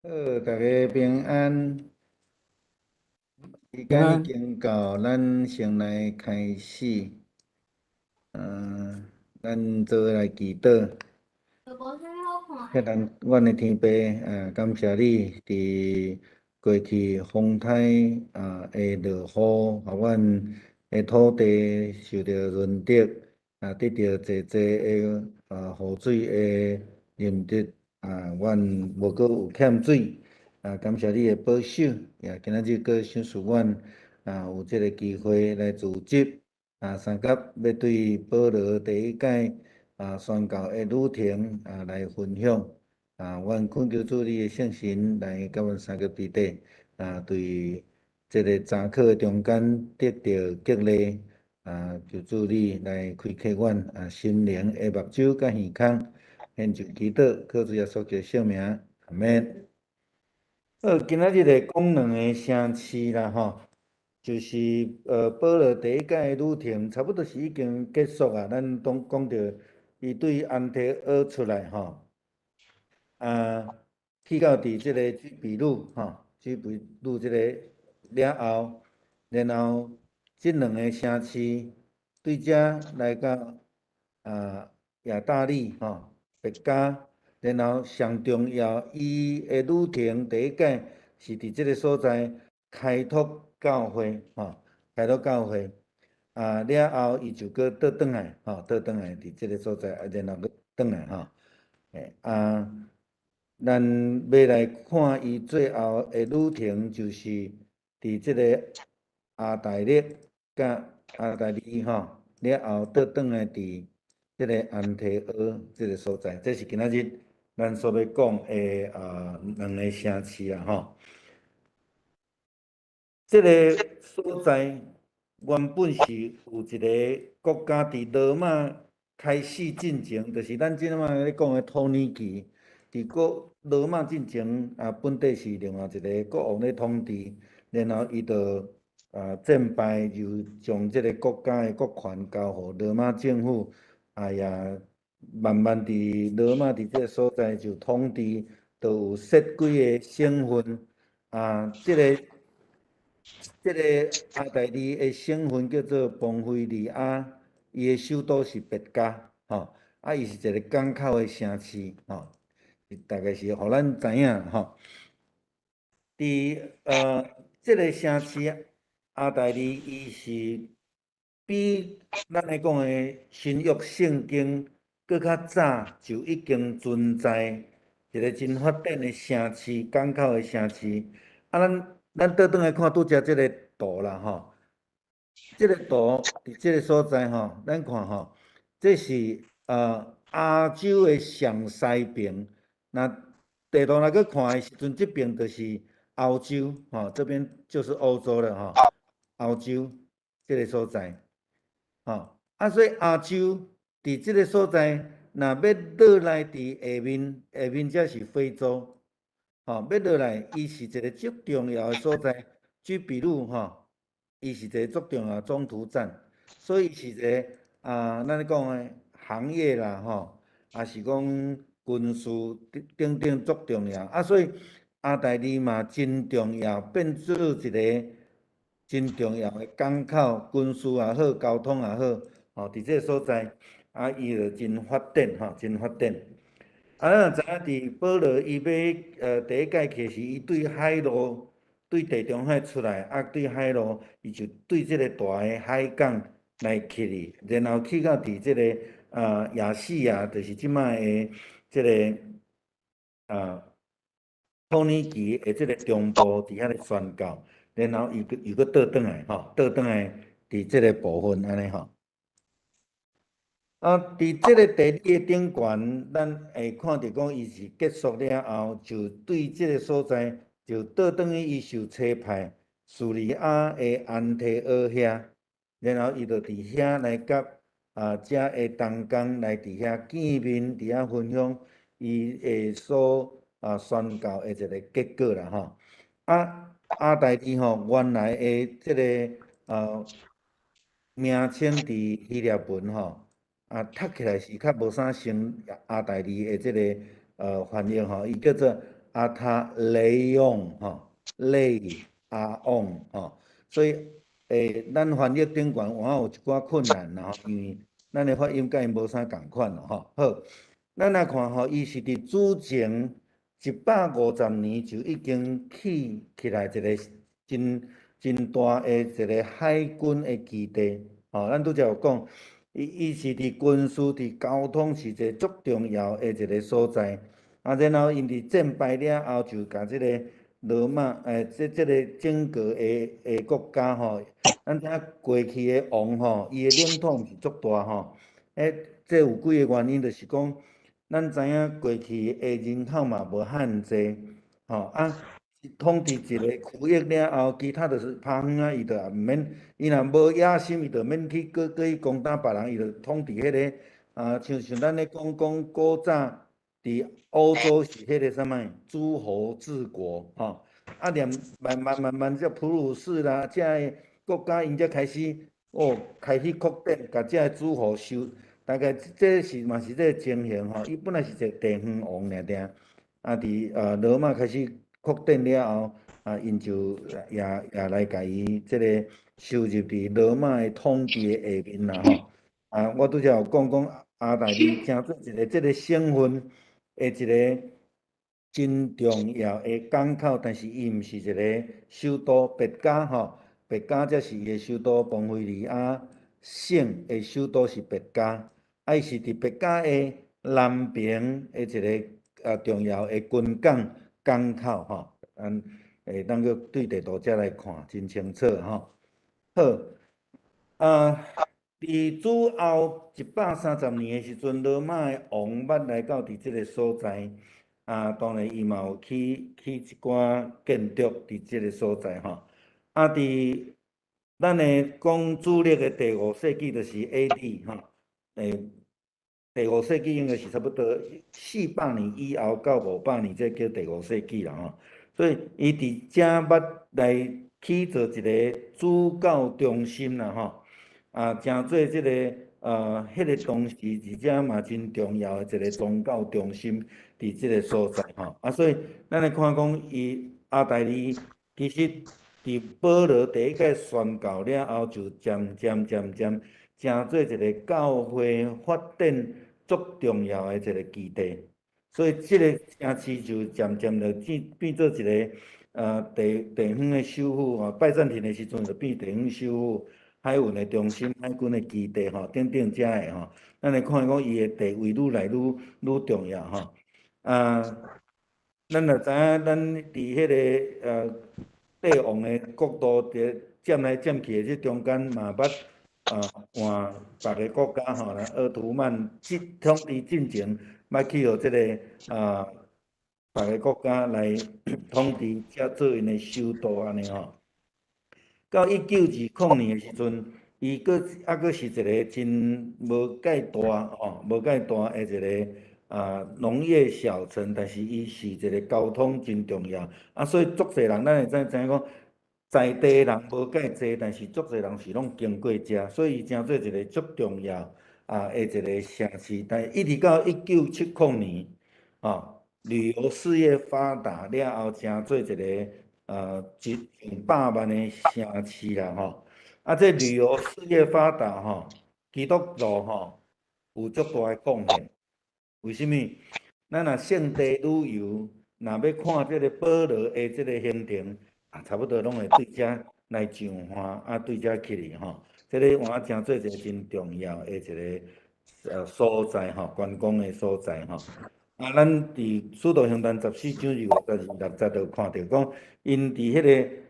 好，大家平安。時間已經到，咱先來開始。咱做伙來祈禱。彼咱阮的天父，感謝你佇過去風颱的落雨，予阮的土地受著潤澤，得著濟濟的雨水的潤澤，阮無閣有欠水。感謝你的保守，也今仔日閣賞賜阮有這个機會來組織三甲欲對保羅第一擺宣教的旅程來分享。阮懇求主你的聖神來佮阮相佮佇底，對這个查考的中間得著激勵。求主你來開啟阮心靈的目睭佮耳孔，獻上祈禱，靠主耶穌基督聖名，阿們。好，今仔日來講兩个城市啦吼，就是保羅第一擺的旅程，差不多是已經結束啊。咱當講著伊對安提阿出來吼，去到佇這个居比路吼，居比路這个了後，然後這兩个城市對遮來到亞大利吼，別迦。然後上重要，伊的旅程第一擺是佇這个所在開拓教會，吼，開拓教會。了後伊就閣倒轉來，吼，倒轉來佇這个所在，然後閣轉來，吼。咱欲來看伊最後的旅程，就是佇這个亞大力佮亞大利，吼，了後倒轉來佇這个安提阿這个所在，這是今仔日咱所欲講的兩个城市啊吼。這个所在原本是有一个國家佇羅馬開始進前，就是咱這擺咧講的土耳其，佇國羅馬進前本底是另外一个國王咧統治，然後伊就戰敗，就將這个國家的國權交予羅馬政府，也慢慢佇羅馬佇這个所在就統治，就有設幾个省份，這个亞大利的省份叫做磅菲利亞，伊的首都是別迦，吼，伊是一个港口的城市，吼，大概是予咱知影，吼。佇這个城市亞大利，伊是比咱咧講的新約聖經閣較早就已經存在一个真發展的城市，港口的城市。咱倒轉來看拄才這个圖啦，吼，這个圖佇這个所在吼，咱看吼，這是亞洲的上西邊。若地圖若閣看的時陣，這邊就是歐洲，吼，這邊就是歐洲了，吼，歐洲這个所在，吼，所以亞洲佇這个所在，若欲落來佇下面，下面才是非洲。吼，欲落來，伊是一个足重要的所在。居比路吼，伊是一个足重要的中途站，所以是一个咱咧講的行業啦，吼，抑是講軍事等等足重要。所以亞大利嘛真重要，變做一个真重要的港口，軍事也好，交通也好，吼，佇這个所在，伊就真發展，吼，真發展。咱若知影佇保羅伊欲第一擺去時，伊對海路對地中海出來，對海路，伊就對這个大的海港來去哩，然後去到佇這个亞細亞，就是這擺的這个土耳其的這个中部佇遐咧宣教，然後伊閣又閣倒轉來，吼，倒轉來佇這个部分按呢吼。佇這个地理的頂懸，咱會看著講，伊是結束了後，就對這个所在，就倒轉去伊受差派，敘利亞的安提阿遐，然後伊就佇遐來佮遮的同工來佇遐見面，佇遐分享伊的所宣教的一个結果啦吼。亞大利吼，原來的這个名稱佇希臘文吼，讀起來是較無啥像亞大利的這个翻譯吼，伊叫做阿塔雷翁吼，雷阿翁吼，所以咱翻譯頂懸有有一寡困難啦吼，因為咱的發音佮𪜶無啥仝款咯吼。好，咱來看吼，伊是佇主前150年就已經起起來一个真真大的一个海軍的基地，吼，咱拄才有講，伊是佇軍事、佇交通是一个足重要的一个所在。啊，然後𪜶佇戰敗了後，就共這个羅馬，這個整個的國家吼，咱知影過去的王吼，伊的領土毋是足大吼，這有幾个原因，就是講，咱知影過去的人口嘛無遐濟，吼啊，統治一個區域了後，其他就是拍遠仔，伊就也毋免，伊若無野心，伊就免去閣閣去攻打別人，伊就統治彼个，啊，像咱咧講講古早佇歐洲是彼个啥物諸侯治國，吼，啊，連慢慢慢慢這普魯士啦，這个國家𪜶才開始哦，開始擴展，共這个諸侯收，大概這是嘛是這个情形吼，伊本來是一個地方王爾爾，啊，佇羅馬開始擴展了後，啊，𪜶就也來共伊這個收入佇羅馬的統治的下面啦吼。啊，我拄才有講講亞大利成做一個這個省份的一個真重要的港口，但是伊毋是一個首都，別加吼，別加才是伊的首都，彭菲利亞省的首都是別加，啊，伊是佇別加的南邊的一個重要的軍港港口吼，咱會當閣對地圖遮來看，真清楚吼。好，啊，佇主後130年的時陣，羅馬的王捌來到佇這个所在，啊，當然伊嘛有起一寡建築佇這个所在吼。啊，佇咱的講主曆的第五世紀，就是 A.D. 吼，第五世紀應該是差不多400年以後到500年，這叫第五世紀啦吼。所以伊佇遮捌來起造一个主教中心啦吼，啊，成做這个彼个當時而且嘛真重要的一个宗教中心，佇這个所在吼。啊，所以咱來看講，伊亞大利其實佇保羅第一擺宣教了後，就漸漸漸漸成做一个教會發展足重要的一个基地。所以這个城市就漸漸就變做一个地方的首府吼，拜占庭的時陣就變地方首府、海運的中心、海軍的基地吼，等等遮个吼，咱來看講伊的地位愈來愈愈重要吼。啊，咱就知影，咱佇彼个帝王的國度佇佔來佔去的這中間嘛捌換別个國家吼，鄂圖曼統治進前捌去予這个別个國家來統治，才做𪜶的首都按呢吼。到1920年的時陣，伊閣猶閣是一个真無蓋大吼，無蓋大的一个農業小城，但是伊是一个交通真重要。啊，所以足濟人，咱會知影講，在地人無蓋濟，但是足濟人是攏經過遮，所以伊成做一个足重要的一个城市。但一直到1970年，吼，旅遊事業發達了後，成做一个一上百萬的城市啦吼。啊，這旅遊事業發達吼，基督徒吼有足大的貢獻。為啥物？咱若聖地旅遊，若欲看這个保羅的這个行程，啊，差不多攏會對遮來上岸，啊，對遮去哩吼。這个換成做一个真重要的一个所在吼，觀光的所在吼。啊，咱佇《使徒行傳》14章25節26節就看著講，𪜶佇彼个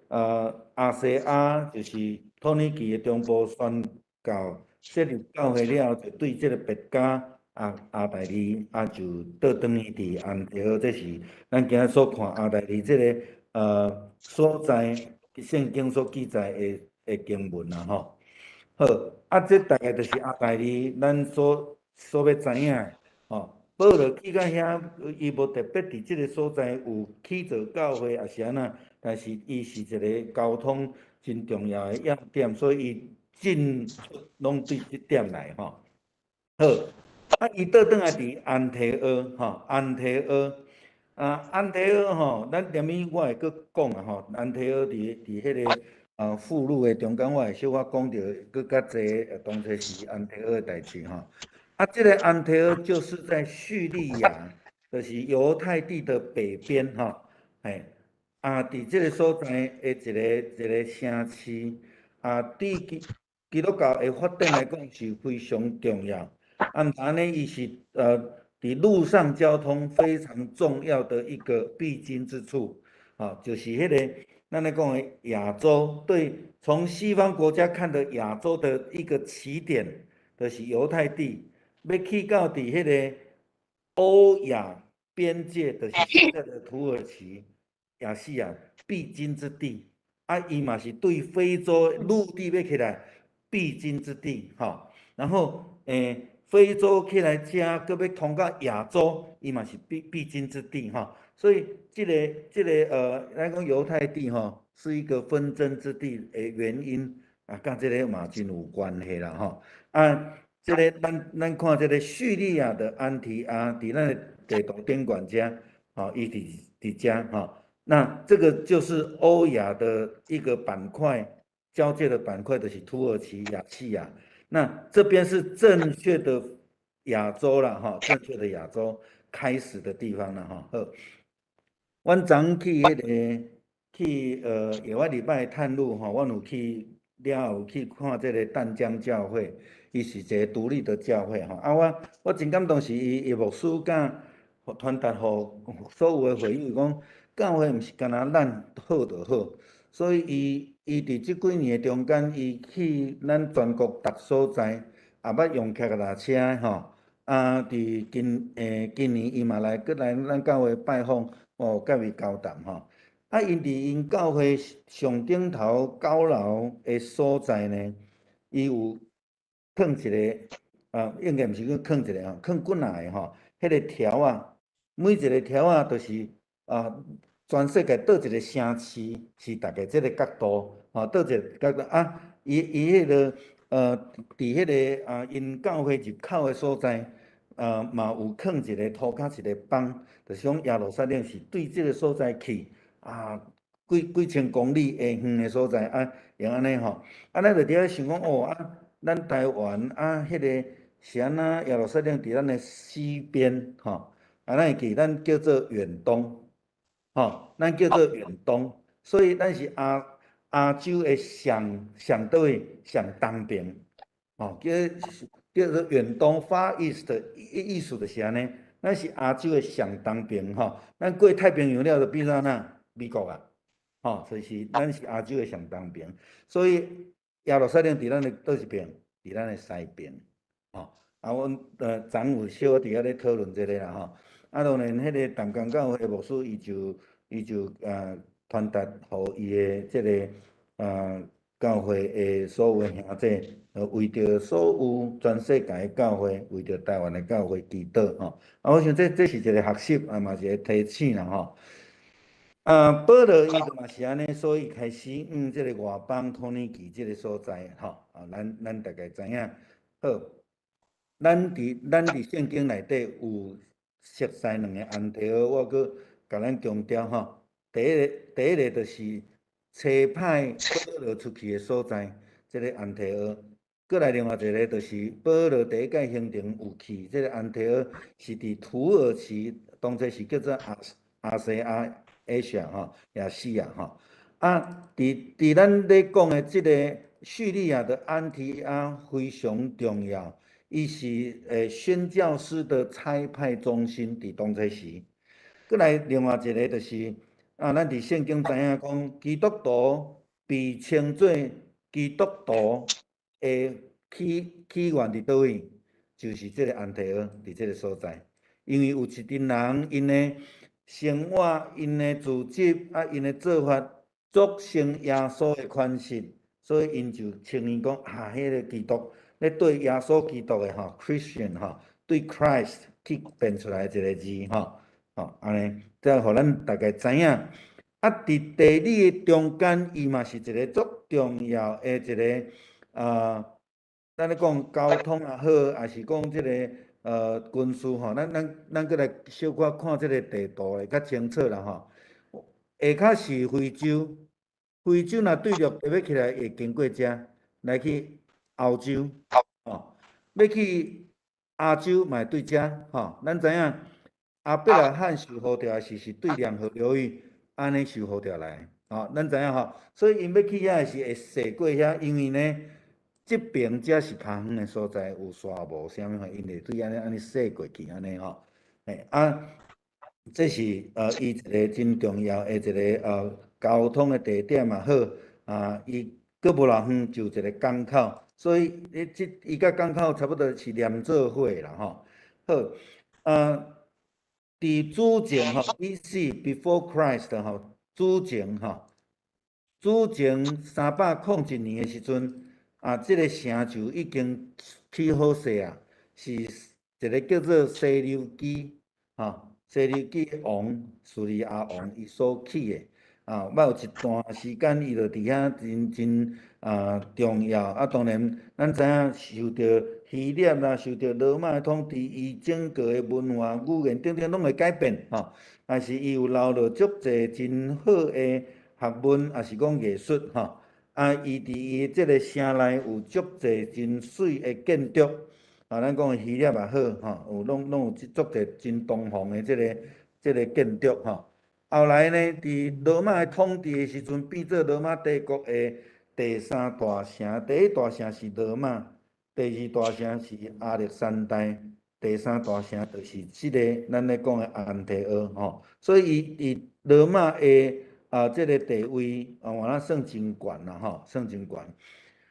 亞細亞，就是土耳其的中部宣教設立教會了後，就對這個別加亞大利啊，就倒轉去佇安提阿，這是咱今仔所看亞大利這个所在聖經所記載的經文啦吼。好，啊，這大概就是亞大利咱所欲知影的吼。保羅去到遐，伊無特別佇這个所在有起造教會，抑是按怎，但是伊是一个交通真重要的要點，所以伊進出攏對這點來吼。好，啊，伊倒轉來佇安提阿吼，安提阿，啊，安提阿吼，咱踮咪我會閣講啊吼，安提阿佇彼个附錄的中間，我會小可講著閣較濟，當初時安提阿的代誌吼。啊，這个安提阿就是在敘利亞，就是猶太地的北邊吼，嘿，啊，佇這个所在的一個城市，啊，對基督教的發展來講是非常重要。啊，毋但按呢，伊是佇陸上交通非常重要的一個必經之處，啊，就是彼个咱咧講的亞洲，對，從西方國家看的亞洲的一個起點，就是猶太地，欲去到佇彼个歐亞邊界，就是現在的土耳其、亞細亞必經之地。啊，伊嘛是對非洲陸地欲起來必經之地，吼。然後，非洲起來遮，閣欲通到亞洲，伊嘛是必經之地，吼。所以，這個，咱講猶太地，吼，是一個紛爭之地的原因，啊，佮這个嘛真有關係啦，吼。啊，這个咱看這个敘利亞的安提阿，佇咱的地圖頂懸遮，吼，伊佇遮，吼。那這個就是歐亞的一個板塊交界的板塊，就是土耳其、亞細亞。那這邊是正確的亞洲啦，哈，正確的亞洲開始的地方啦，哈。好，阮昨去彼个去野外禮拜探路吼，阮有去了後有去看這个淡江教會，伊是一个獨立的教會吼。啊，我真感動是伊牧師敢傳達予所有的會友講，教會毋是干焦咱好就好，所以伊佇這幾年的中間，伊去咱全國逐所在，也捌用騎腳踏車吼。啊，佇今年伊嘛來閣來咱教會拜訪，哦，佮伊交談吼。啊，𪜶佇𪜶教會上頂頭高樓的所在呢，伊有囥一个，啊，應該毋是講囥一个吼，囥幾若个吼，彼个條仔，每一个條仔都是啊，全世界佗一个城市是大概這个角度，吼，佗一个角度啊，伊彼个佇彼个啊，𪜶教會入口的所在，嘛有囥一个塗跤一个枋，就是講耶路撒冷是對這个所在去啊，幾千公里的遠的所在啊，用按呢吼，啊，咱就佇遐想講哦啊，咱台灣啊，彼个是按怎耶路撒冷佇咱的西邊吼，啊，咱會記咱叫做遠東，吼，咱叫做遠東，所以咱是亞洲的上上佗位上東邊，吼，叫做遠東 Far East 意思就是按呢，咱是亞洲的上東邊吼，咱過太平洋了就變做哪美國啊，吼，所以是咱是亞洲的上東邊，所以耶路撒冷佇咱的佗一邊？佇咱的西邊，吼，啊，阮昨有小可佇遐咧討論這个啦吼，啊，當然彼个淡江教會牧師伊就傳達予伊的這个教會的所有兄弟，為著所有全世界的教會，為著台灣的教會祈禱吼。啊，我想這是一個學習，啊嘛是一個提醒啦吼。啊，保羅伊就嘛是按呢，所以開始往這个外邦土耳其這个所在吼。啊，咱大概知影。好，咱佇聖經內底有熟悉兩个安提阿，我閣共咱強調吼。第一个就是差派保羅出去的所在，這个安提阿。閣來另外一个就是保羅第一擺行程有去，這个安提阿是佇土耳其，當初是叫做亞細亞 Asia 吼，亞細亞吼。啊，佇咱咧講的這个敘利亞的安提阿非常重要，伊是宣教師的差派中心，佇當初時。閣來另外一个就是，啊，咱佇聖經知影講，基督徒被稱做基督徒的起源佇佗位？就是這个安提阿佇這个所在。因為有一陣人，𪜶的生活、𪜶的組織啊，𪜶的做法，足像耶穌的款式，所以𪜶就稱𪜶講啊，彼个基督，咧對耶穌基督的吼，Christian 吼，對 Christ 去變出來一个字吼，吼，按呢，這予咱大概知影。啊，佇地理的中間，伊嘛是一个足重要的一个啊，咱咧講交通也好，抑是講這个軍事吼，咱閣來小可看這个地圖會較清楚啦吼。下跤是非洲，非洲若對陸特欲起來會經過遮來去歐洲，吼，欲去亞洲嘛會對遮，吼。咱知影亞伯拉罕受呼召時是對兩河流域按呢受呼召來，吼，咱知影吼。所以𪜶欲去遐是會踅過遐，因為呢，這爿遮是較遠的所在，有沙漠啥物貨，𪜶會對按呢按呢踅過去按呢吼。嘿啊，這是伊一个真重要的一个交通的地點嘛好，啊，伊閣無偌遠就一个港口，所以伊這伊佮港口差不多是連做伙啦吼。好，啊，佇主前吼，B.C. Before Christ 吼，主前吼，主前301年的時陣，啊，這个城就已經起好勢啊，是一个叫做西流基，吼，西流基王敘利亞王伊所起的，啊，捌有一段時間伊就佇遐真真重要，啊，當然咱知影受著希臘啦，受著羅馬的統治，伊整個的文化、語言等等攏會改變，吼，但是伊有留落足濟真好的學問，抑是講藝術，吼。啊，伊佇伊這个城內有足濟真媠的建築，啊，咱講的希臘也好，吼，有攏有足濟真東方的這个建築，吼。後來呢，佇羅馬的統治的時陣，變做羅馬帝國的第三大城。第一大城是羅馬，第二大城是亞歷山大，第三大城就是這个咱咧講的安提阿，吼。所以伊佇羅馬的這个地位啊，換哪算真懸啦，吼，算真懸。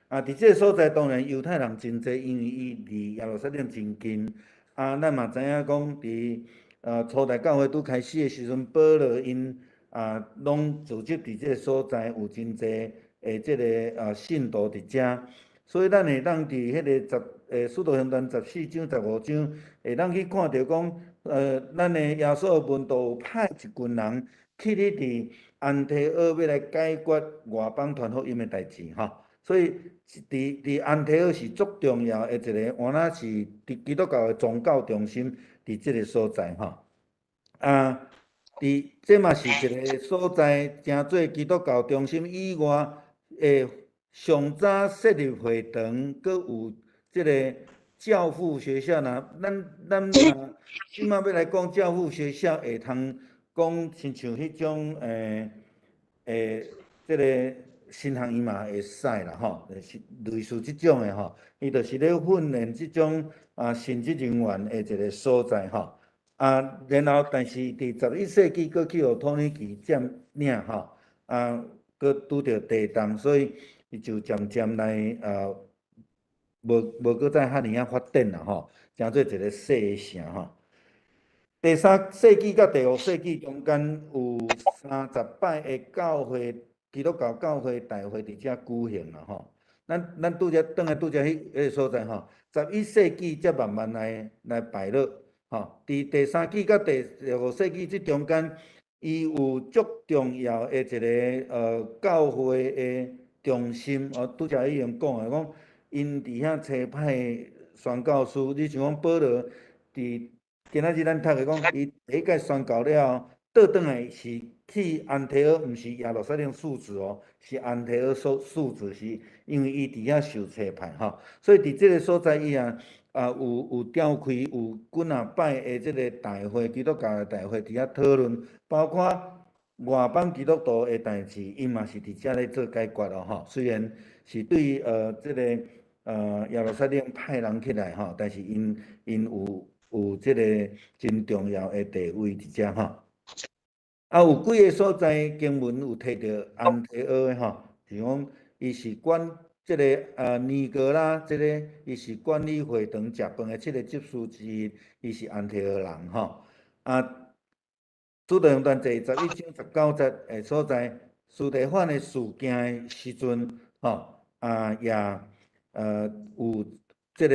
啊，佇這个所在當然猶太人真濟，因為伊離耶路撒冷真近。啊，咱嘛知影講，佇初代教會拄開始的時陣，保羅𪜶啊，攏組織佇這个所在有真濟的這个信徒佇遮，所以咱會當佇彼个使徒行傳14章、15章，會當去看著講，咱的耶穌的門徒有派一群人去咧佇安提阿欲來解決外邦傳福音的代誌，吼。所以佇安提阿是足重要的一个，原來是佇基督教的宗教中心，佇這个所在，吼。啊，佇這嘛是一个所在，成做基督教中心以外，的上早設立會堂，閣有這个教父學校若咱若這馬欲來講教父學校，會通講親像彼種這个神學院嘛會使啦吼，就是類似這種的吼，伊就是咧訓練這種神職人員的一个所在吼。啊，然後但是佇11世紀閣去予土耳其佔領吼，啊，閣拄著地動，所以伊就漸漸來無閣再遐爾仔發展啦吼，成做一个細城吼。第三世紀佮第五世紀中間有30擺的教會基督教教會大會佇遮舉行啦吼。咱拄才轉來拄才彼个所在吼，11世紀才慢慢來敗落吼。佇第三紀佮第五世紀這中間，伊有足重要的一个教會的中心。哦，拄才已經講的講，𪜶佇遐差派宣教師，你像講保羅佇今仔日咱讀的講，伊第一擺宣教了後，倒轉來是去安提阿，毋是耶路撒冷數字哦，是安提阿數數字，是因為伊佇遐受差派吼，所以佇這个所在伊也有召開有幾若擺的這个大會，基督教的大會佇遐討論，包括外邦基督徒的代誌，伊嘛是佇遮咧做解決咯吼。雖然是對這个耶路撒冷派人起來吼，但是𪜶有這个真重要的地位佇遮吼。啊，有幾个所在經文有提著安提阿的吼，是講伊是管這个尼哥拉，這个伊是管理會堂食飯的七个執事之一，伊是安提阿人吼。啊，使徒行傳第11章19節的所在，司提反的事件的時陣，吼，啊也有這个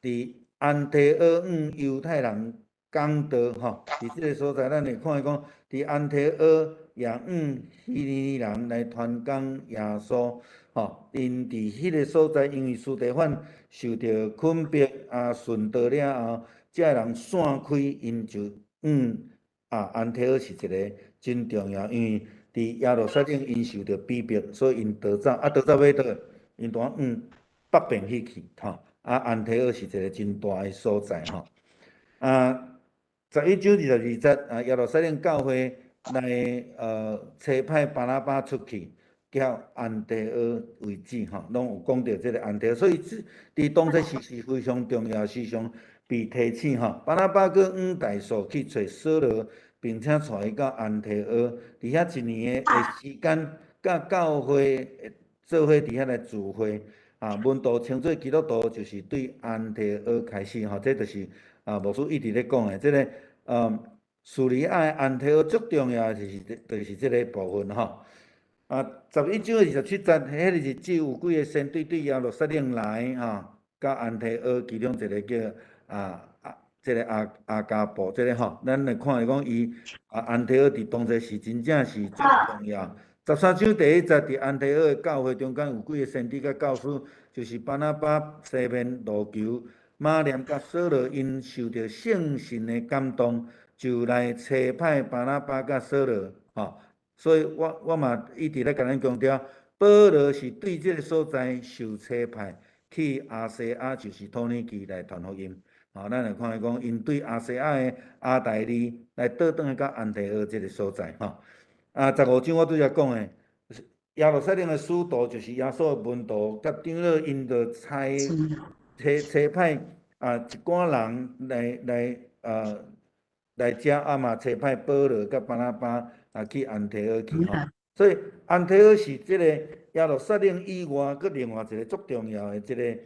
佇安提阿向猶太人講道，吼，佇這个所在，咱會看見講，佇安提阿也向希利尼人來傳講耶穌，吼，𪜶佇彼个所在，因為司提反受著捆縛啊，殉道了後，遮的人散開，𪜶就往安提阿是一个真重要，因為佇耶路撒冷𪜶受著逼迫，所以𪜶逃走，逃走欲佗，𪜶就往北邊去，吼，安提阿是一个真大的所在，吼。11章22節，耶路撒冷教會來差派巴拿巴出去，到安提阿為止，吼，攏有講著這个安提阿，所以這佇當時是非常重要，時常被提醒，吼。巴拿巴閣往大數去揣掃羅，並且帶伊到安提阿，佇遐一年的時間，佮教會做伙佇遐來聚會，門徒稱做基督徒，就是對安提阿開始，吼，這就是牧師一直咧講的，這个敘利亞的安提阿足重要的就是這个部分，吼。11章27節，彼個日子有幾个先知對耶路撒冷來，吼，到安提阿，其中一个叫這个亞加布，這个吼，咱來看講伊安提阿佇當時是真正是足重要。13章第1節，佇安提阿的教會中間有幾个先知佮教師，就是巴拿巴、西面、路求、馬念佮掃羅，𪜶受著聖神的感動，就來差派巴拿巴佮掃羅，吼。所以我嘛一直咧共咱強調，保羅是對這个所在受差派去亞細亞，就是土耳其來傳福音。吼，咱來看講，𪜶對亞細亞的亞大利來倒轉來到安提阿這个所在，吼。15章我拄才講的，耶路撒冷的使徒就是耶穌的門徒，佮長老𪜶就差派一寡人來遮，嘛差派保羅佮巴拿巴去安提阿去吼。所以安提阿是這个耶路撒冷以外，閣另外一个足重要的這个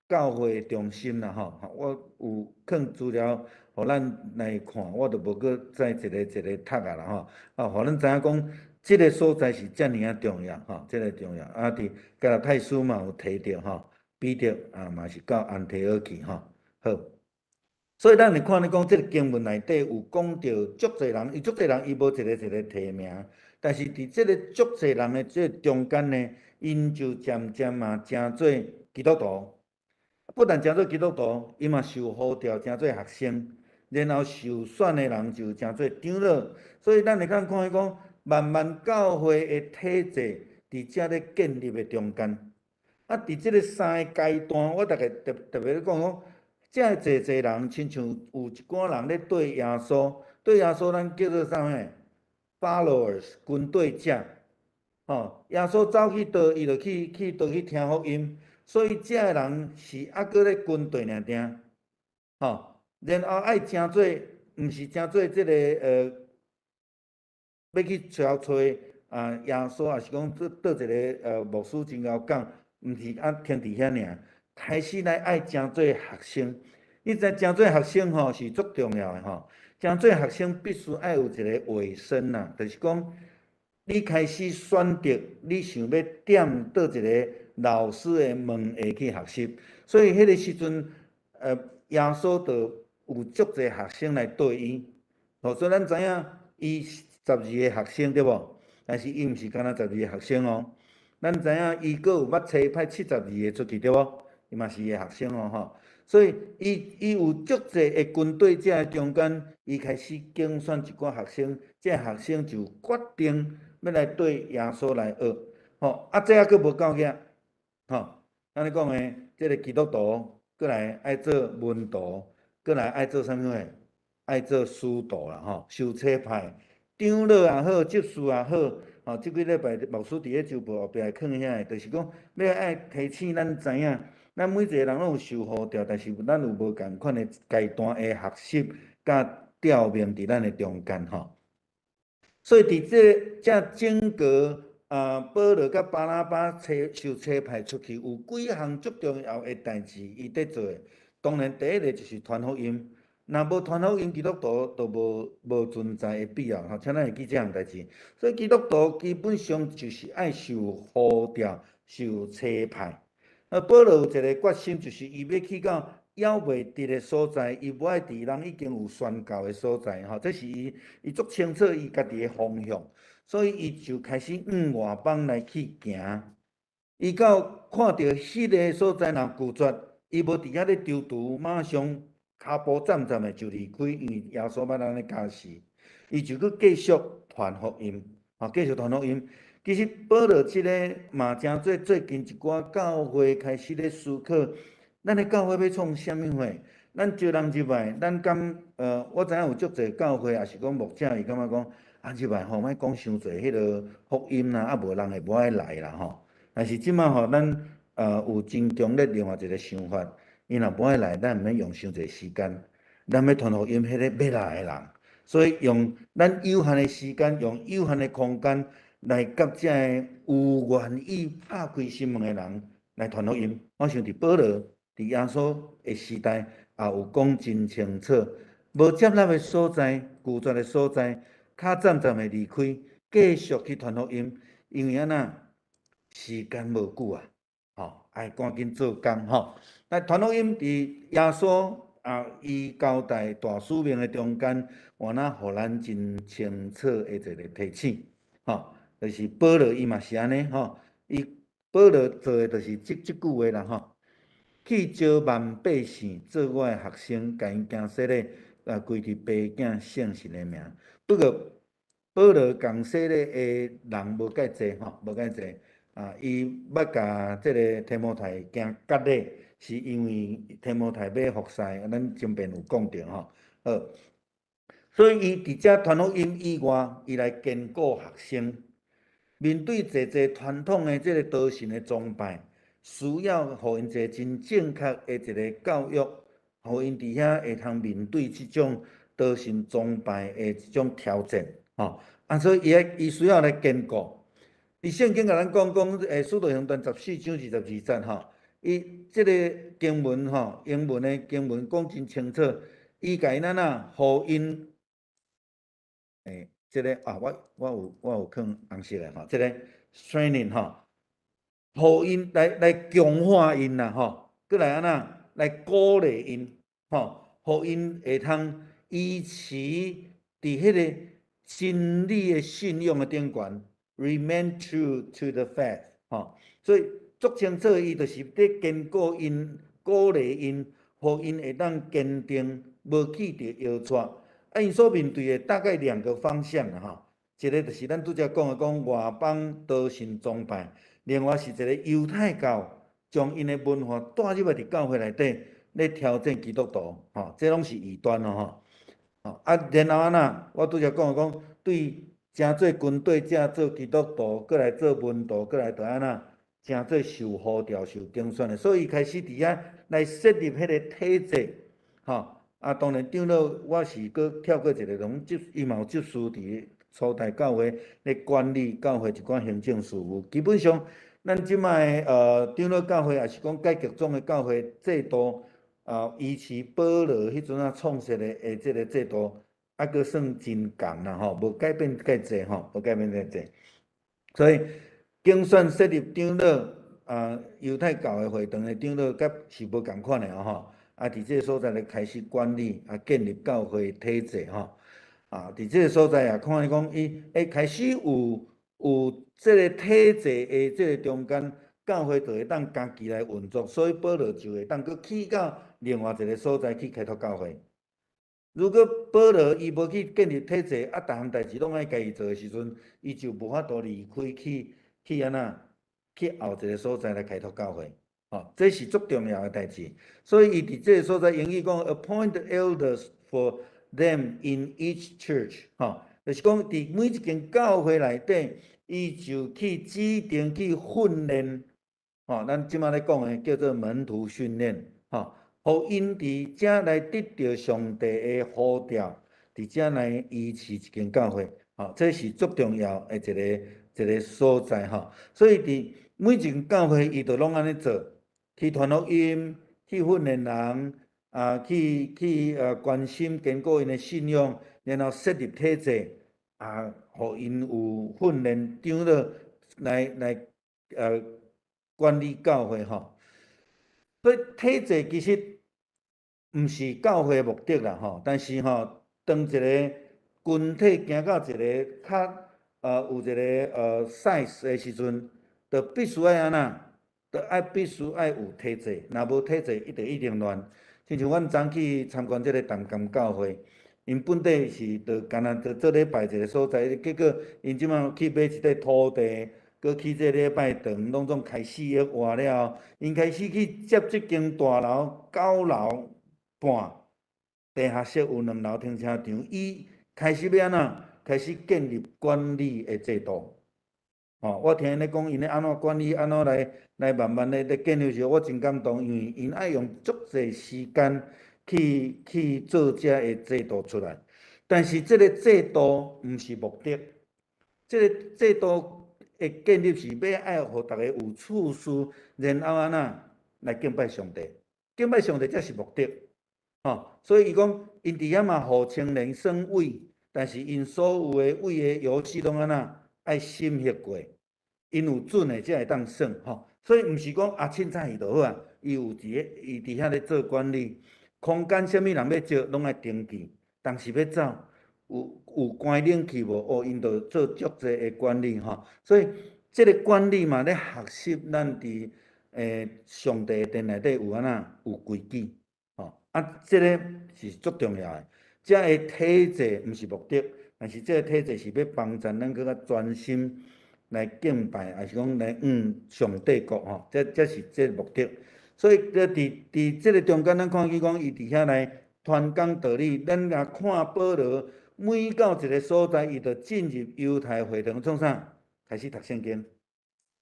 教會中心啦吼。我有囥資料，予咱來看，我就無閣再一个一个讀啊啦吼。予咱知影講，這个所在是遮爾仔重要吼，這个重要。佇加拉太書嘛有提著吼，彼得嘛是到安提阿去吼。好，所以咱會看咧講，這个經文內底有講著足濟人，伊足濟人伊無一个一个提名，但是佇這个足濟人的這个中間呢，𪜶就漸漸嘛成做基督徒。不但成做基督徒，伊嘛受呼召成做學生，然後受選的人就成做長老。所以咱會通看彼講，慢慢教會的體制佇遮咧建立的中間。佇這个三个階段，我逐家特特別咧講講，遮濟濟人，親像有一寡人咧綴耶穌，綴耶穌，咱叫做啥物？Followers，跟綴者。吼，耶穌走去佗，伊就去佗去聽福音。所以遮个人是猶閣咧跟綴爾爾，吼，然後愛成做，毋是成做這个欲去揣耶穌，抑是講佗一个牧師真𠢕講，毋是停佇遐爾，開始來愛成做學生。你知成做學生吼是足重要的吼，成做學生必須愛有一个委身啦，就是講你開始選擇，你想欲踮佗一个老師的門下去學習，所以彼个時陣，耶穌就有足濟學生來綴伊。所以咱知影，伊十二個學生對無？但是伊毋是干焦十二個學生哦。咱知影伊閣有捌差派72個出去對無？伊嘛是伊的學生哦吼。所以伊有足濟的跟綴者中間，伊開始揀選一寡學生，這個學生就決定欲來綴耶穌來學。吼，這猶閣無夠額。吼，咱咧講的，這个基督徒，閣來愛做門徒，閣來愛做啥物貨？愛做使徒啦，吼，受差派，長老也好，執事也好，吼，這幾禮拜牧師佇咧周報後壁囥遐的，就是講欲愛提醒咱知影，咱每一個人攏有受呼召，但是咱有無仝款的階段的學習佮調命佇咱的中間，吼。所以佇這整個保羅佮巴拿巴受差派出去，有幾項足重要的代誌，伊佇做的。當然，第一个就是傳福音。若無傳福音，基督徒就無存在的必要。吼，請咱會記這項代誌。所以基督徒基本上就是愛受呼召、受差派。保羅有一個決心，就是伊欲去到猶未得的所在，伊無愛佇人已經有宣教的所在。吼，這是伊足清楚伊家己的方向。所以伊就開始往外邦來去行。伊到看著彼个所在若拒絕，伊無佇遐咧躊躇，馬上跤步棧棧的就離開，因為耶穌捌按呢教示，伊就閣繼續傳福音，吼，繼續傳福音。其實保羅這个嘛，誠做最近一寡教會開始咧思考，咱的教會欲創啥物貨？咱招人入來，咱敢我知影有足濟教會，抑是講牧者，伊感覺講啊入來吼，莫講傷濟彼个福音啦，啊無人會無愛來啦吼。但是這擺吼，咱有真強烈另外一個想法，𪜶若無愛來，咱毋免用傷濟時間，咱欲傳福音彼个欲來的人，所以用咱有限的時間，用有限的空間來佮這个有願意拍開心門的人來傳福音。我想佇保羅佇耶穌的時代，也有講真清楚，無接納的所在，拒絕的所在，跤棧棧的離開，繼續去傳福音，因為按怎時間無久啊，吼，愛趕緊做工吼。那傳福音佇耶穌啊，伊交代大使命的中間，原來予咱真清楚的一個提醒，吼，就是保羅伊嘛是按呢，吼，伊保羅做的就是這這句話啦，吼。去招萬百姓做我的學生，共𪜶行洗禮，啊，歸佇爸囝聖神的名。不過保羅共洗禮的人無蓋濟吼，無蓋濟。啊，伊捌共這个提摩太行割禮，是因為提摩太欲服侍，咱前邊有講著吼。好，所以伊佇遮傳福音以外，伊來堅固學生，面對濟濟傳統的這个多神的崇拜，需要予𪜶一个真正確的一个教育，予𪜶佇遐會通面對這種多神崇拜的這種挑戰，吼。啊，所以伊愛伊需要來堅固。佇聖經共咱講講，使徒行傳14章22節吼，伊這个經文吼，英文的經文講真清楚，伊共𪜶按怎，予𪜶，這个啊，我有囥紅色的吼，這个 strengthening 吼。予𪜶來強化𪜶啦，吼，閣來按怎來鼓勵𪜶，吼，予𪜶會通維持佇彼个真理的信仰的頂懸，remain true to the faith，吼，所以足清楚，伊就是佇堅固𪜶、鼓勵𪜶，予𪜶會當堅定，無去著搖掣。啊，𪜶所面對的大概兩個方向啦，吼，一个就是咱拄才講的講外邦多神崇拜。另外是一個猶太教將𪜶的文化帶入來佇教會內底，咧挑戰基督徒，吼，這攏是異端咯，吼。啊，然後按怎？我拄才講的講，對誠濟軍隊者做基督徒，閣來做門徒，閣來著按怎？誠濟受呼召、受揀選的，所以伊開始佇遐來設立彼個體制，吼。啊，當然長老我是閣跳過一个，攏執伊嘛有執事佇初代教會咧管理教會一寡行政事務，基本上。咱這擺長老教會，抑是講改革宗的教會制度，啊，維持保羅彼陣仔創設的這个制度，猶閣算真仝啦吼，無改變蓋濟吼，無改變蓋濟。所以揀選設立長老啊，猶太教的會堂的長老，佮是無仝款的吼。啊，佇這个所在咧開始管理啊，建立教會體制吼。啊，佇這个所在也看見講，伊會開始有這个體制的這个中間，教會就會當家己來運作，所以保羅就會當閣去到另外一个所在去開拓教會。如果保羅伊無去建立體制，啊，逐項代誌攏愛家己做的時陣，伊就無法度離開去去按怎去後一个所在來開拓教會。吼，這是足重要的代誌。所以伊佇這个所在英語講，appoint elders for them in each church，吼，就是講佇每一間教會內底，伊就去指定去訓練，吼，咱這擺咧講的叫做門徒訓練，吼，予𪜶佇遮來得著上帝的呼召，佇遮來維持一間教會，吼，這是足重要的一个一个所在，吼。所以佇每一間教會，伊就攏按呢做，去傳福音，去訓練人，啊，去關心堅固𪜶的信仰，然後設立體制，啊，予𪜶有訓練長老來管理教會吼。所以體制其實毋是教會的目的啦吼，但是吼，當一個群體行到一个較有一个size 的時陣，就必須愛按怎，就愛必須愛有體制，若無體制，伊就一定亂。親像阮昨去參觀這個淡江教會，𪜶本底是就干焦就做禮拜一個所在，結果𪜶這馬去買一塊土地，閣起這禮拜堂，攏總開4億外了後，𪜶開始去接這間大樓9樓半，地下室有兩樓停車場，伊開始欲按怎？開始建立管理的制度。吼，我聽𪜶咧講，𪜶咧按怎管理，按怎來慢慢咧咧建立時，我真感動，因為𪜶愛用足濟時間去做這个制度出來。但是這个制度毋是目的，這个制度的建立是欲愛予逐家有次序，然後按怎來敬拜上帝，敬拜上帝才是目的。吼，所以伊講，𪜶佇遐嘛，予青年耍位，但是𪜶所有的位的遊戲攏按怎愛審核過，𪜶有准的才會當耍吼。所以毋是講啊，凊彩去就好啊，伊有佇咧，伊佇遐咧做管理，空間啥物人欲借，攏愛登記，當時欲走，有關冷氣無？哦，𪜶就做足濟的管理吼。所以這个管理嘛咧學習咱佇上帝殿內底有按怎有規矩，吼啊，這个是足重要的。這个體制毋是目的，但是這个體制是欲幫助咱閣較專心來敬拜，抑是講來向上帝國吼，這是這个目的。所以，佇這个中間，咱看見講伊佇遐來傳講道理。咱若看保羅每到一个所在，伊就進入猶太會堂創啥？開始讀聖經，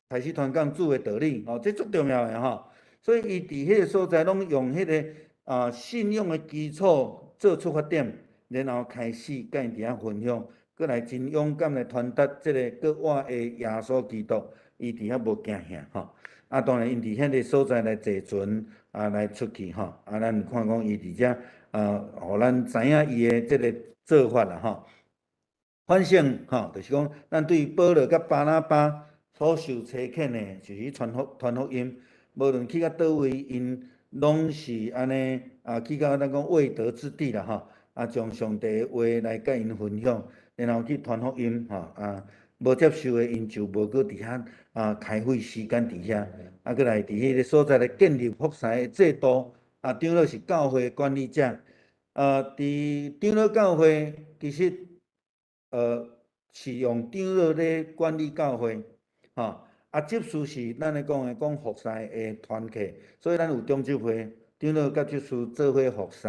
開始傳講主的道理，吼，這足重要的吼。所以，伊佇彼个所在攏用彼个信仰的基礎做出發點，然後開始佮𪜶佇遐分享，閣來真勇敢來傳達這个閣活的耶穌基督，伊佇遐無驚嚇吼。啊，當然，𪜶佇彼个所在來坐船啊，來出去吼。啊，咱看講伊佇遮啊，予咱知影伊的這个做法啦吼。反省吼，就是講，咱對保羅佮巴拿巴所受差遣的，就是傳福音，無論去到佗位，𪜶攏是按呢啊，去到咱講未得之地啦吼。啊，將上帝的話來佮𪜶分享，然後去傳福音吼啊。無接受的，𪜶就無閣佇遐啊，開費時間佇遐，啊，閣來佇彼个所在來建立服侍的制度。啊，長老是教會管理者。啊，佇長老教會其實，是用長老咧管理教會，吼。啊，執事是咱咧講的講服侍的團契，所以咱有長執會，長老佮執事做伙服侍。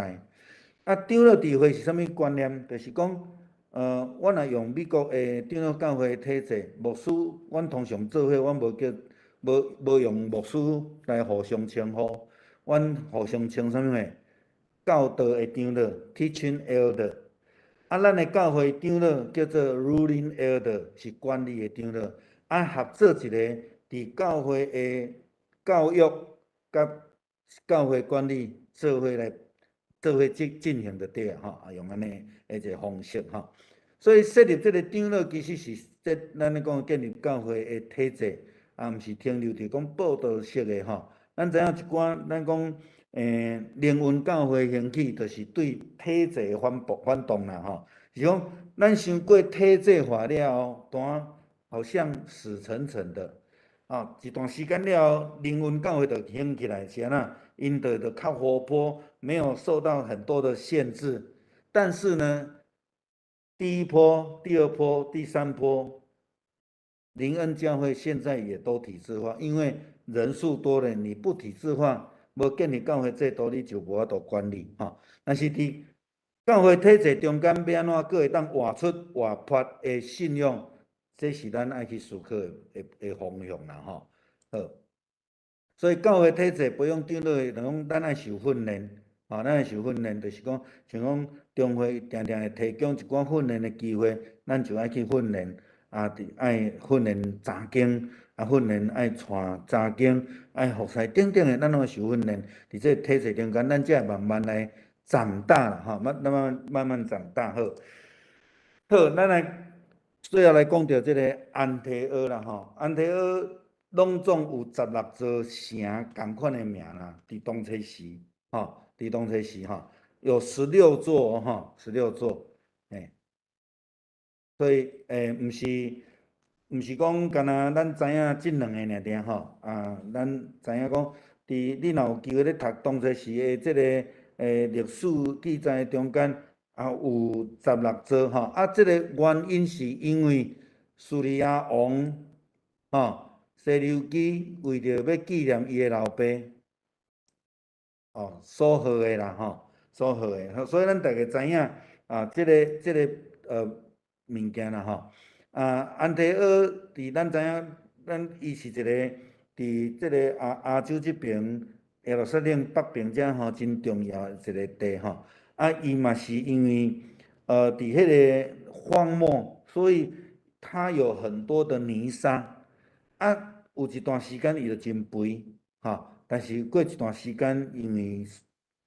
啊，長老治會是啥物觀念？就是講，阮若用美國的長老教會體制，牧師，阮通常做伙，阮無叫，無用牧師來互相稱呼，阮互相稱啥物貨？教導的長老（teaching elder）。啊，咱的教會長老叫做 ruling elder，是管理的長老。啊，合做一个佇教會的教育佮教會管理做伙來做伙進行就對啊，吼，啊用按呢的一个方式吼。所以設立這个長老其實是這咱咧講建立教會的體制，啊，毋是停留佇講佈道式的吼。咱知影一寡，咱講靈恩教會興起，就是對體制的反駁反動啦吼。是講咱傷過體制化了後，單好像死沉沉的，啊，一段時間了後，靈恩教會就興起來，是按怎？𪜶就較活潑，沒有受到很多的限制。但是呢，第一波、第二波、第三波，靈恩教會現在也都體制化，因為人數多了，你不體制化，無建立教會制度，你就無法度管理吼。但是佇教會體制中間，欲按怎閣會當活出活潑的信仰，這是咱愛去思考的方向啦吼。好，所以教會體制培養長老的，就講咱愛受訓練，吼，咱愛受訓練，就是講像講中會定定會提供一寡訓練的機會，咱就愛去訓練，啊，愛訓練查經，啊，訓練愛帶查經，愛服侍等等的，咱攏愛受訓練。佇這個體制中間，咱才會慢慢來長大啦，吼，慢慢慢慢長大。好，好，咱來最後來講著這个安提阿啦，吼，安提阿攏總有16座城仝款的名啦，佇當初時，吼，佇當初時吼，有十六座吼，十六座，所以毋是毋是講干焦咱知影這兩個爾爾吼，啊，咱知影講，佇你若有機會咧讀當初時的這個歷史記載中間，也有十六座吼，啊，這個原因是因為敘利亞王吼西流基為著欲紀念伊的老爸，哦，所號的啦吼，所號的，所以咱逐家知影啊，這個物件啦吼。啊，安提阿佇咱知影，咱伊是一個佇這個亞洲這爿耶路撒冷北邊遮吼真重要的一個地吼。啊，伊嘛是因為佇彼個荒漠，所以它有很多的泥沙。啊，有一段時間伊就真肥，吼，但是過一段時間，因為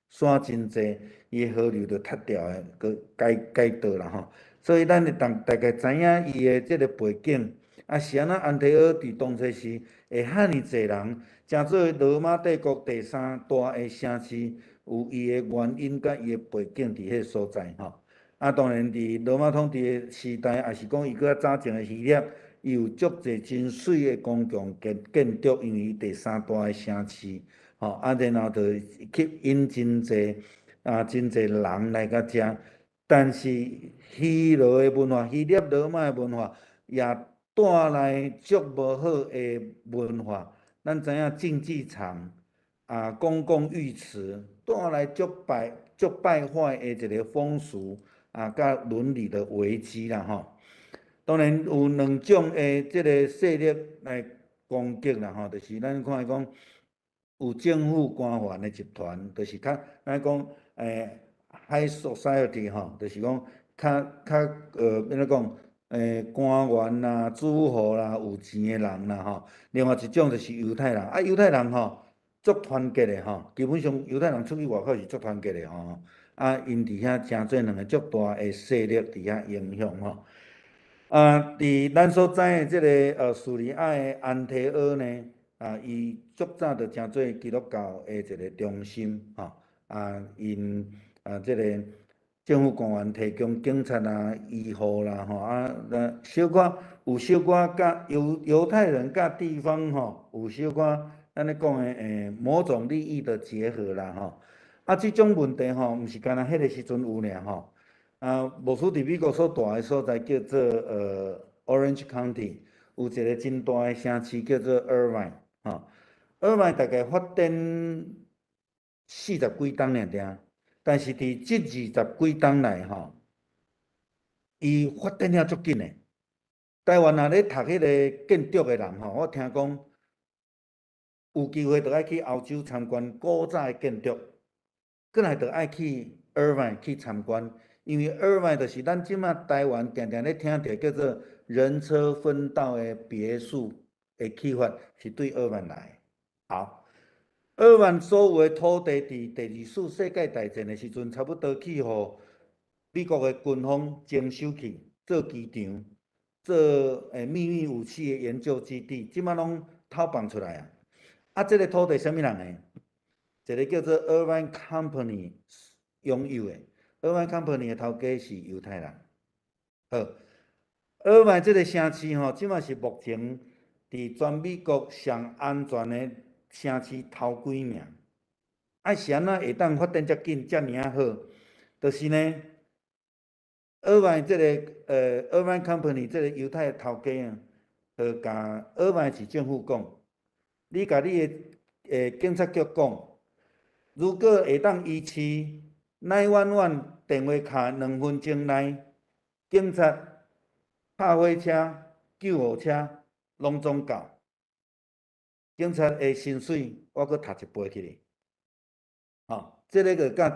沙真濟，伊的河流就塌掉的，閣改改道啦吼。所以咱會當大概知影伊的這個背景，啊是按怎安提阿佇當初時會遐爾濟人，成做羅馬帝國第三大的城市，有伊的原因佮伊的背景佇彼個所在吼。啊，當然佇羅馬統治的時代，抑是講伊閣較早前的希臘，伊有足濟真媠的公共建築，因為伊第三大的城市，吼，啊，然後就吸引真濟啊真濟人來到遮。但是希羅的文化，希臘羅馬的文化，也帶來足無好的文化。咱知影競技場啊，公共浴池帶來足敗壞的一個風俗啊，佮倫理的危機啦吼。當然有兩種的這個勢力來攻擊啦吼，就是咱看講有政府官員的集團，就是較咱講high society 吼，就是講較按怎講官員啦、諸侯啦、有錢的人啦吼。另外一種就是猶太人，啊，猶太人吼足團結的吼，基本上猶太人出去外口是足團結的吼。啊，𪜶佇遐成做兩个足大的勢力佇遐影響吼。啊，佇咱所知的這個敘利亞的安提阿呢，啊，伊足早就成做基督教的一個中心吼。啊，𪜶啊，這個政府官員提供警察啊、醫護啦吼，啊，那小可有小可佮猶太人佮地方吼，有小可咱咧講的某種利益的結合啦吼。啊，這種問題吼，毋是干焦彼個時陣有爾吼。啊，牧師佇美國所蹛的所在叫做Orange County，有一個真大的城市叫做 Irvine 吼。Irvine 大概發展四十幾冬爾爾，但是佇這二十幾冬來吼，伊發展了足緊的。台灣若咧讀彼個建築的人吼，我聽講有機會著愛去歐洲參觀古早的建築，閣來著愛去 Irvine 去參觀，因為 Irvine 就是咱這馬台灣定定咧聽著叫做人車分道的別墅的啟發，是對 Irvine 來的。好，Irvine 所有的土地佇第二次世界大戰的時陣，差不多去予美國的軍方徵收去做機場、做秘密武器的研究基地，這馬攏偷放出來啊！啊，這個土地啥物人的？一個叫做 Irvine Company 擁有的。Irvine Company 的頭家是猶太人。好，Irvine 這個城市吼，這馬是目前佇全美國上安全的城市頭幾名。啊，是按怎會當發展遮緊、遮爾仔好？就是呢，Irvine 這個Irvine Company 這個猶太的頭家啊，就共 Irvine 市政府講，你共你的警察局講，如果會當維持 911 電話卡2分鐘內，警察、拍火車、救護車攏總到，警察的薪水我閣提一倍起來。吼，這个就佮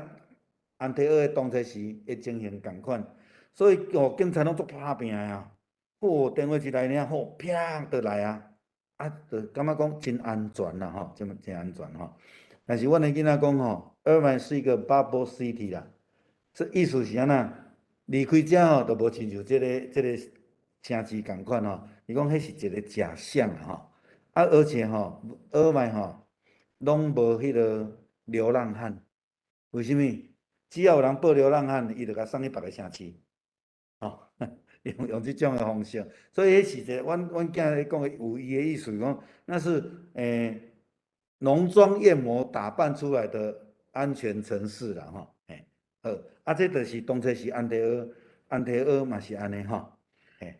安提阿的當初時的情形仝款，所以哦，警察攏足拍拚的啊！哦，電話一來爾，吼，啪就來啊！啊，就感覺講真安全啦，吼，真真安全吼。但是阮的囡仔講吼，爾灣是一個 bubble city 啦，這意思是按怎？離開遮吼，就無親像這個城市仝款吼。伊講彼是一個假象啦吼。啊，而且吼，爾灣吼，攏無彼個流浪漢。為啥物？只要有人報流浪漢，伊就共送去別个城市。吼，用這種的方式，所以彼是一个阮囝咧講的有伊的意思講，那是濃妝豔抹打扮出來的安全城市啦吼，嘿，好，啊，這就是當初是安提阿，安提阿嘛是按呢吼，嘿。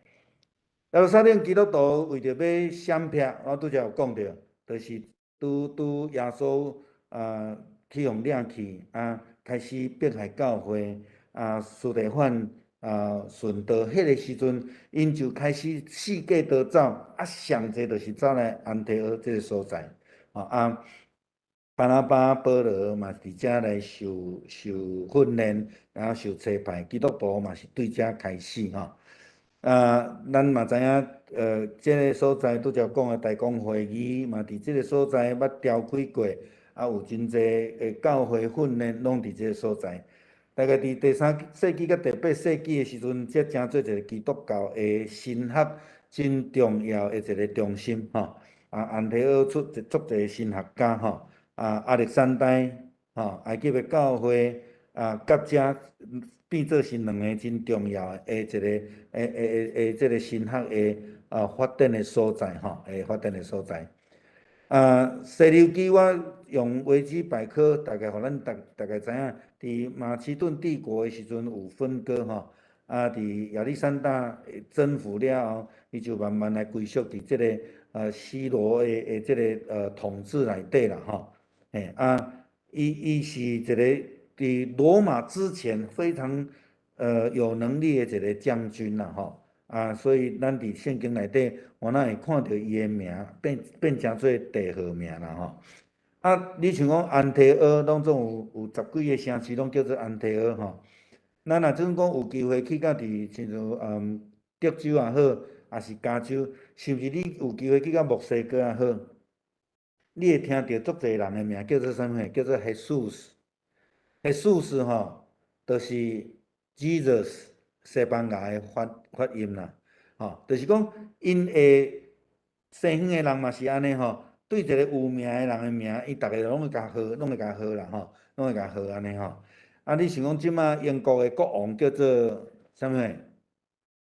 耶路撒冷基督徒為著欲閃避，我拄才有講著，就是拄拄耶穌啊去予掠去啊，開始迫害教會啊，司提反啊殉道，彼个時陣，𪜶就開始四界逃走，啊，上濟就是走來安提阿這个所在，啊，巴拿巴、保羅嘛佇遮來受訓練，然後受差派，基督徒嘛是對遮開始吼。啊，咱嘛知影，這个所在拄才講的大公會議嘛，佇這个所在捌召開過，啊，有真濟的教會訓練攏佇這个所在。大概佇第三世紀佮第八世紀的時陣，這成做一个基督教的神學真重要的一个中心吼。啊，安提阿出一足濟神學家吼，啊，亞歷山大吼，埃及的教會啊，佮遮變做是兩个真重要的一个這个神學的啊發展的所在吼，發展的所在。啊，西流基我用維基百科大概予咱大概知影，佇馬其頓帝國的時陣有分割吼，啊，佇亞歷山大征服了後，伊就慢慢來歸屬佇這个西羅的這个統治內底啦吼，嘿啊，伊是一个佇羅馬之前非常有能力的一个將軍啦吼，啊，所以咱佇聖經內底，我哪會看著伊的名變成做地號名啦吼。啊，你像講安提阿，攏總有十幾个城市攏叫做安提阿吼。咱若陣講有機會去到佇親像德州也好，抑是加州，甚至你有機會去到墨西哥也好，你會聽著足濟人的名叫做啥物？叫做 Jesus。Jesus 吼，就是 Jesus 西班牙的發音啦，吼，就是講𪜶的西方的人嘛是按呢吼，對一个有名的人的名，伊逐个攏會共號，攏會共號啦吼，攏會共號按呢吼。啊，你想講這馬英國的國王叫做啥物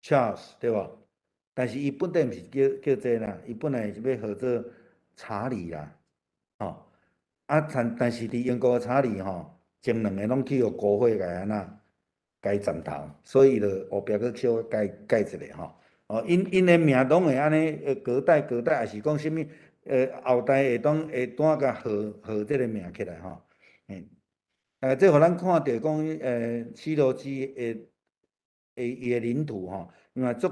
？Charles 對無？但是伊本底毋是叫這啦，伊本來是欲號做查理啦，吼。啊，但是佇英國的查理吼，前兩个攏去予國會共按怎共伊斬頭，所以伊就後壁閣小可改改一下吼。哦，𪜶的名攏會按呢，隔代隔代，抑是講啥物？後代會當會單共號號這个名起來吼。嘿，這予咱看著講，西羅基的伊的領土吼，因為足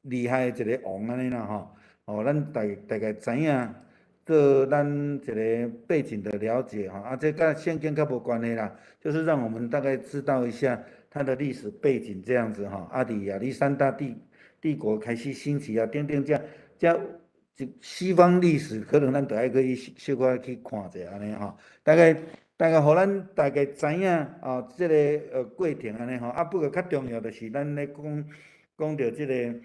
厲害的一个王按呢啦吼。哦，咱大概知影，做咱一个背景的了解吼。啊，這佮聖經較無關係啦，就是讓我們大概知道一下它的歷史背景這樣子吼。啊，佇亞歷山大帝國開始興起啊，等等這這西方歷史可能咱著愛去小可去看者按呢吼。大概予咱大概知影哦，這个過程按呢吼。啊，不過較重要就是咱咧講講著這个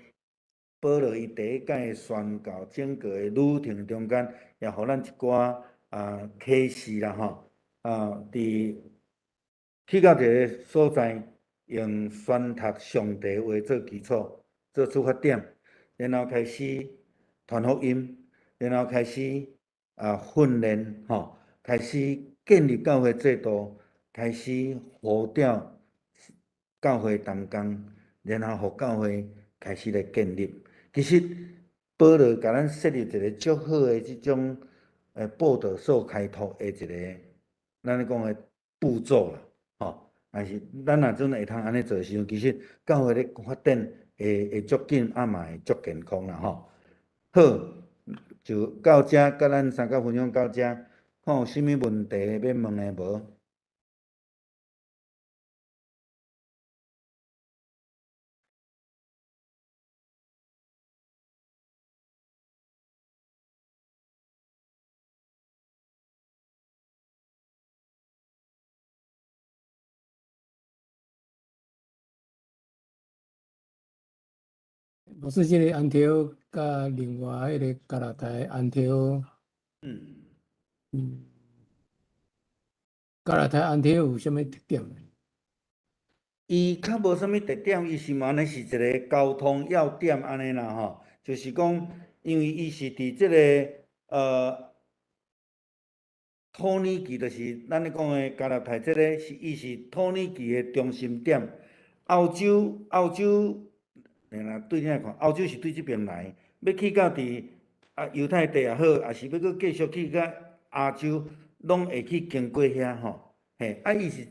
保羅伊第一擺宣教整個的旅程中間，也予咱一寡啊啟示啦吼。啊，佇去到一个所在，用宣讀上帝話做基礎，做出發點，然後開始傳福音，然後開始啊訓練吼，開始建立教會制度，開始呼召教會同工，然後予教會開始來建立。其實保羅共咱設立一个足好的這種報道所開拓的一个，咱咧講的步驟啦，吼。但是咱若真會通按呢做的時陣，其實教會咧發展會足緊，啊嘛會足健康啦，吼。好，就到這，佮咱三角分享到這，看有啥物問題欲問的無？牧師，這个安提阿佮另外彼个加拉太安提阿，加拉太安提阿有啥物特點？伊較無啥物特點，伊是嘛按呢是一个交通要點按呢啦吼，就是講，因為伊是佇這个土耳其，就是咱咧講的加勒泰，這个是伊是土耳其的中心點。歐洲，歐洲，若對你來看，歐洲是對這邊來，欲去到佇猶太地也好，抑是欲閣繼續去到亞洲，攏會去經過遐吼。嘿，啊，伊是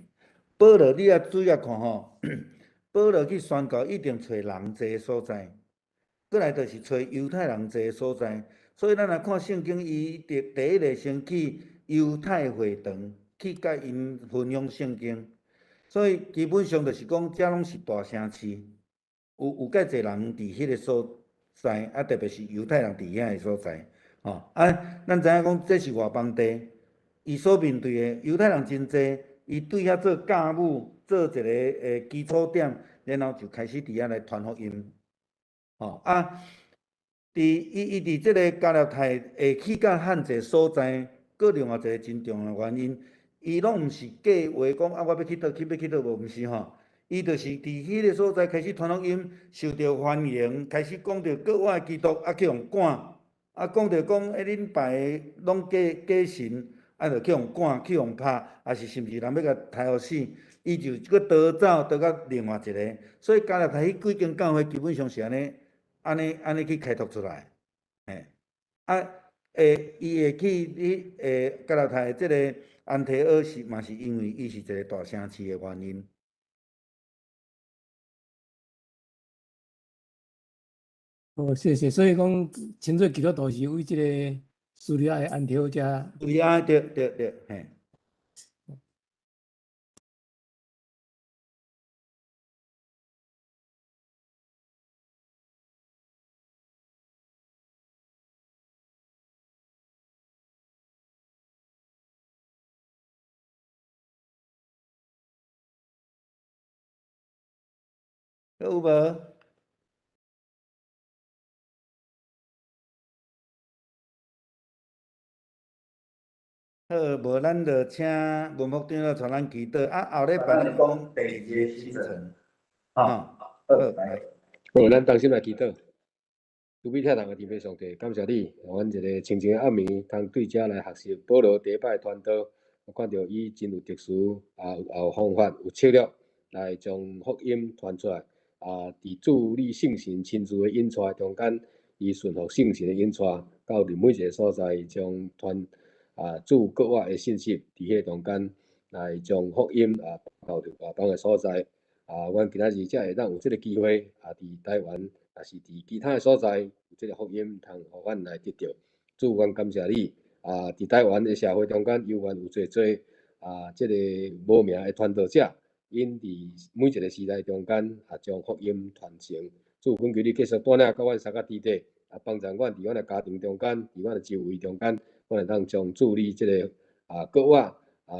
保羅，你也注意看吼，保羅去宣教一定揣人濟的所在，閣來就是揣猶太人濟的所在。所以咱若看聖經，伊第一个先去猶太會堂去共𪜶分享聖經，所以基本上就是講，遮攏是大城市，有蓋濟人佇彼個所在，啊，特別是猶太人佇遐个所在，吼啊，咱知影講這是外邦地，伊所面對的猶太人真濟，伊對遐做教母，做一个基礎點，然後就開始佇遐來傳福音，吼啊，佇伊伊佇這个加勒泰會去到遐濟所在，閣另外一个真重要的原因，伊攏毋是計劃講啊，我欲去佗去，欲去佗無，毋是吼，伊就是佇彼个所在開始傳福音，受著歡迎，開始講著國外基督，啊去予趕，啊講著講，欸恁拜的攏假假神，啊就去予趕，去予拍，抑是甚至人欲共刣予死，伊就閣逃走，逃到另外一个，所以加勒泰彼幾間教會基本上是按呢，按呢，按呢去開拓出來，嘿，啊，伊會去彼加勒泰這个安提阿是嘛是因為伊是一个大城市的原因。好，謝謝。所以講，稱做基督徒是為這個敘利亞的安提阿遮。對啊，對對對，嘿。有無？好，無咱就請文福長老帶咱祈禱。啊，後禮拜咱講第二个時辰。吼，好，來。好，咱同心來祈禱。慈悲疼人的天父上帝，感謝你，予阮一个清靜的暗暝，通對遮來學習保羅第一擺傳道，我看著伊真有特殊，也有方法，有策略來將福音傳出來。啊，佇主你聖神親自的引帶中間，伊順服聖神的引帶，到佇每一个所在，將傳主國外的信息，佇彼中間來將福音到佇外邦的所在。啊，阮今仔日才會當有這个機會，啊，佇台灣，抑是佇其他的所在，有這个福音通予阮來得著。主，阮感謝你。啊，佇台灣的社會中間，猶原有濟濟這个無名的傳道者。𪜶佇每一个時代中間，啊，將福音傳承。主，懇求你繼續帶領佮阮三個弟弟，啊，幫助阮佇阮的家庭中間，佇阮的周圍中間，阮會當將主你這个國外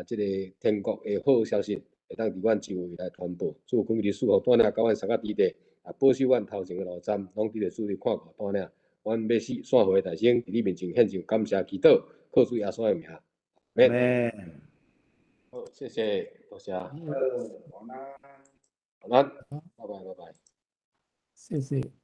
這个天國的好消息，會當佇阮周圍來傳播。主，懇求你賜福帶領佮阮三個弟弟，啊，保守阮頭前的路站，攏佇咧主你看顧帶領。阮欲死散回大聲，佇你面前獻上感謝祈禱，靠主耶穌的名。阿們。好，謝謝，多謝。好，晚安。晚安，拜拜，拜拜。謝謝。